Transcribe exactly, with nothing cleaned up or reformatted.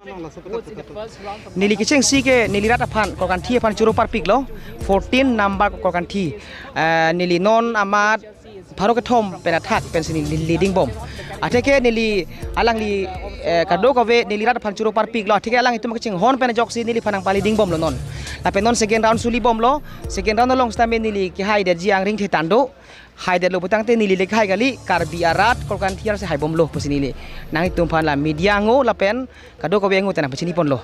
Neli kechengsi ke neli rat aphan Korkanthi aphan choro parpiklo, fourteen number Korkanthi. Eh, neli non amat pharo kethom pen athak pensi neli leading bom. Atheke neli alangli, eh, kadokave neli rat aphan choro parpiklo. Atheke alanglitum kachinghon pen ajoksi neliphan nangpa leading bomlo non. Lapen non second round suli bomlo. Second round along sitame neli kehaidetji angring thetan do. Haidetlo putangte neli le kehai kali, Karbi arat Korkanthi arsi hai bomlo pusi neli nanglitum aphan la media ango lapen kadokave ango ta nangpachini ponlo.